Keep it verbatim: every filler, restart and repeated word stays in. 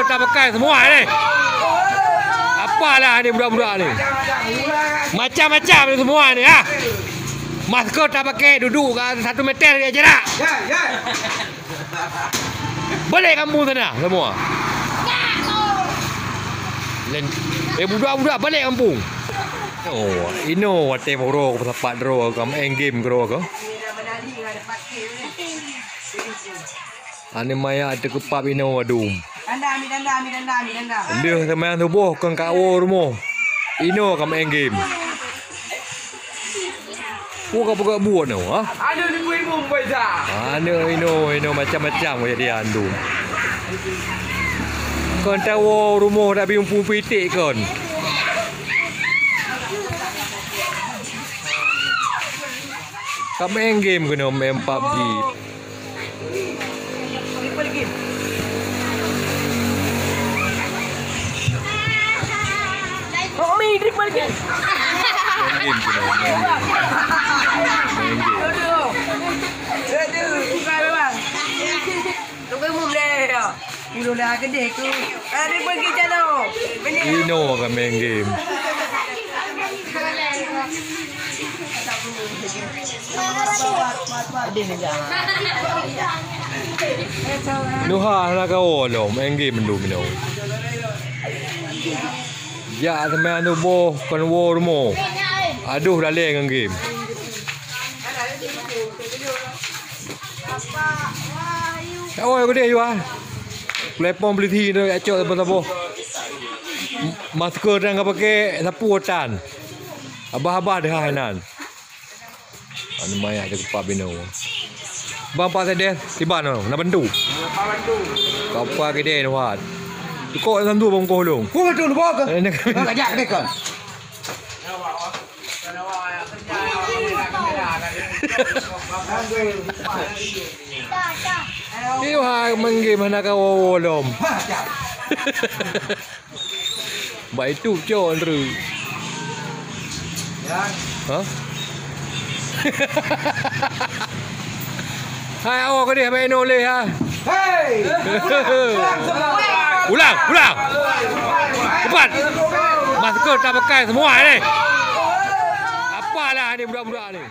Tapakai semua ni. Apalah ni budak-budak ni. Macam-macam ni semua ni, ha. Masker tapakai, duduk kat satu meter jarak. Balik kampung sana semua. Len-, eh, budak-budak balik kampung. Oh, inoe watèe poro sapat droe ka main game keudroe ka. Aneuk manyak teukeupab inoe adum. Danda, ambil danda, ambil danda, ambil danda. Lheuh seumayang suboh kon ka woe rumoh. Inoe ka main game. Peue ka peugah buet nyoe, ha? Aneuk ni bui bum boy sa. Aneuk inoe, inoe macam-macam kejadian tu. Kon tawoe rumoh dak bimpu pitik kon. Ka main game keunoe, main pub G. Triple kill. Kami triple kill. Main game tu, main game. Main game. Aduh. Aduh, bukan memang. Tunggu umum deh, ya. Udah dah gede tu. Ada pergi jalan. Inoe ka main game. Nuha hana kawoe lom, main game mandum inoe. Jak seumayang suboh kon woe rumoh. Aduh, laleng ngon game. Kawoe gede yue. Telepon polisi tu jak cok saboh-saboh. Masker tan ka pake, sapeue tan. Abah-abah deuh hai nan. Aneuk manyak teukeupab inoe. Bang, Pak Sedes, tiba noh, na bantu. Ka pa gede noh, Wat. Tukok na bantu bang koh lông. Ku betul bang ke? Eh, nak- Nak ajak gede kan? Ih, wah, main game hana kawoe lom. Bak itu cok, Andrew. Ya. Hah? Hai, awak kedih main oleh, ha? Hei! Ulang, ulang. Cepat. Masker tapakai semua ni. Apalah ni budak-budak ni?